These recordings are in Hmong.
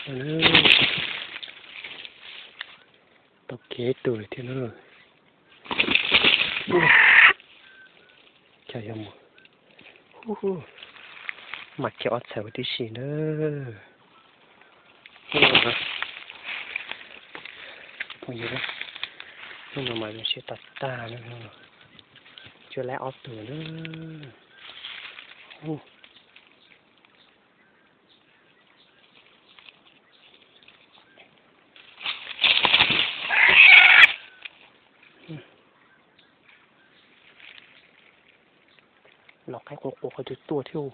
Tau kiag ib tug lawm thiab na. Cas yog mus, mas kiag ob txhais ua tib si na. Phooj ywg, hnub no mas zoo siab tag tag na, hnub no cua laib ob tug na. Los qaib quas quas qhov twg tuaj thiab.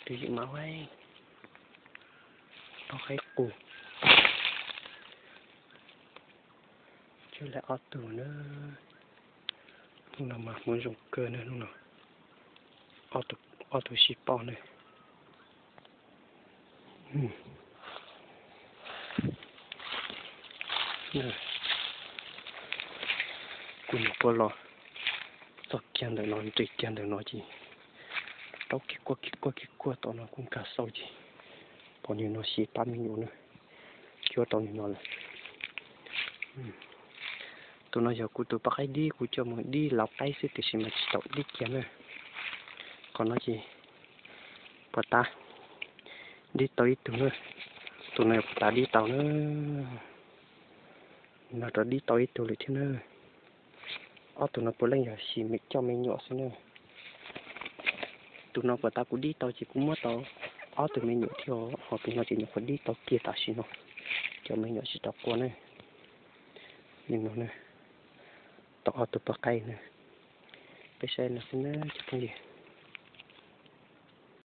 Tus yim mas tau qaib qus cua laib ob tug na. Hnub no mas hmoov zoo kawg na, hnub no ob tug sib pauj na. Kuv nyuam qhuav los txog kiag ntawm no, nres kiag ntawm no ces rau kiag kuaj kiag kuaj kiag kuaj tom no kuj nkag xauj ces pom nim no xyiv pab me nyuam na, cuab tau nim no lawm. Tus no yog kuv tus poj qaib dib, kuv coj mus dib laus qaib xwb tiam sis mas tsis tau dib kiag na. Qhov no ces puas tas dib tau ib tug na. Tus no yog puas tas dib tau na. No rau dib tau ib tug lawm thiab na. Ob tug no puav leej yog xyiv coj me nyuam xwb na. Tus no puas tas kuv dib tau ces kuv muab tau ob tug me nyuam thiab, ho tus no ces nyuam qhuav dib tau kiag tam sim no, cov me nyuam tsis tau quaj na. Nim no na, tau ob tug poj qaib na. Peb saib no xwb na cov phooj ywg.